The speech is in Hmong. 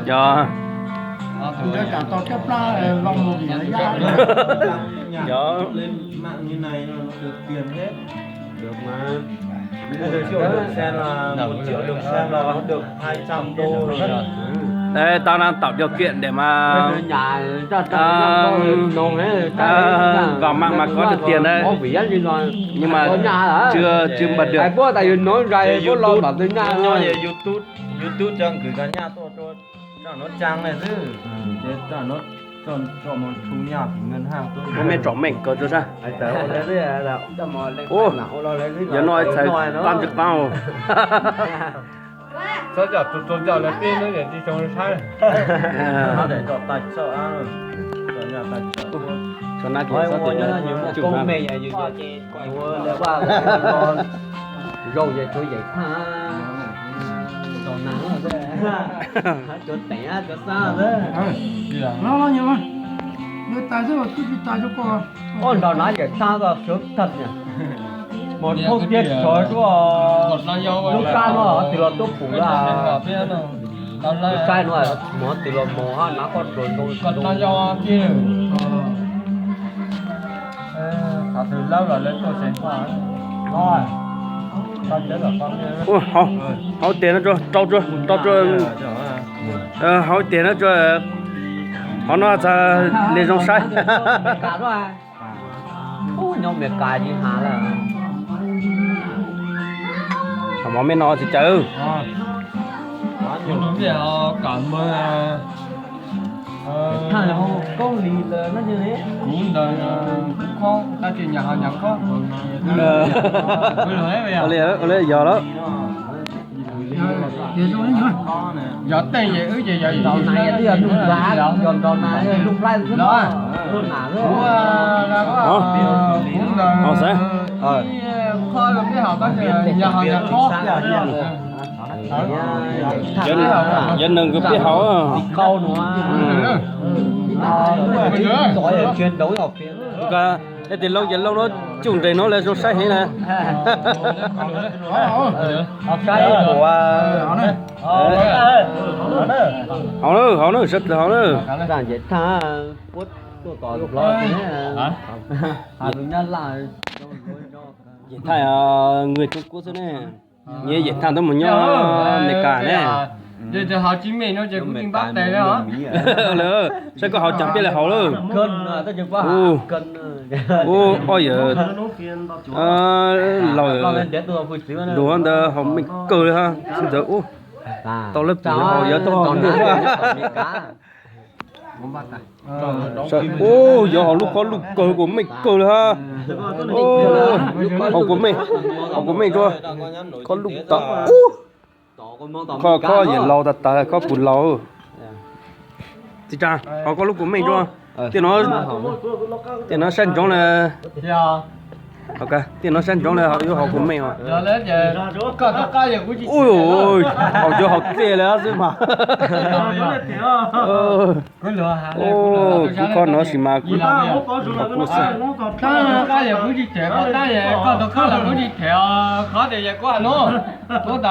Yog. Yog. Ê, tao đang tạo điều kiện để mà vào mạng mà có được tiền đấy. Nhưng mà chưa, chưa bật được. Nyob YouTube, YouTube cho gửi vào nha, tôi cho, cho nó trang này chứ. Để cho nó, cho, cho nó thu nhập thì ngân hàng tôi. Bố mẹ trỏ mệnh cờ cho sao? Giờ nói xài tam chục tao. Txhob coj tus txog coj lawv peb hnub ces tsis tshua saib. Ua koob me yus ua zaum ces tshuav yam thaj, tau nas, tshuav teem tshuav xab xwb. Ob nrog na yam thaj tau sawv tag, mus thoob tiab tsov tuaj, lub kab no twg los tuaj pum lawm. Saib no, mus twg los mus hab, nav koj rau zoo. Ua, hauv tes no tso, rau tso, rau tso. Hauv tes no tso, qhov no txhad li zoo saib. Ub, nyob Meskas tsis has lawm. Mov me no tsis caw. Thaj koob li lawm no. Kuv ntawd kuv khob tab sis nyam ho nyam khob. Ua li yog lawm. Yog teej ces wb ces yog nrau nas, yog twb yog nug nplaib, yog nrau nas, lub nplaib xwb, lub nas xwb. Kuv ntawd khob lub peb haus tab sis nyam ho nyam khob. Yog neeg kws peb haus. Qau no. Tsis nrau. Ej, tes loo ces loo no, cug nres no lawm zoo saib heev na. Haus na, haus na, sawv daws haus na. Yam thaj, người Trung Quốc xwb ne. Nyias yam thaj ntab mus nyob Meskas ne. Saib koj haus cas peb li haus lawm. Ub, ob yawm laus duav ntawd haus meej kawg li hab. Ntawd ub, tau lab pum haus yawg tau haus. Ub, yawg haus lub khob luj kawg kuv meej kawg li hab. Haus kuv meej, haus kuv meej tso. Khob luj tas ub. Khob, khob yawm laus tas tas, khob kuv laus. Txiv Tsaa, haus koj lub kuv meej tso. Tej no, tej no sab ntsoov na. Tej no sab ntsoov na, yuav haus kuv meej os. Ub, haus cov haus dlej li xwb mas. Kuv khob no sis mas kuv haus kuv xwb.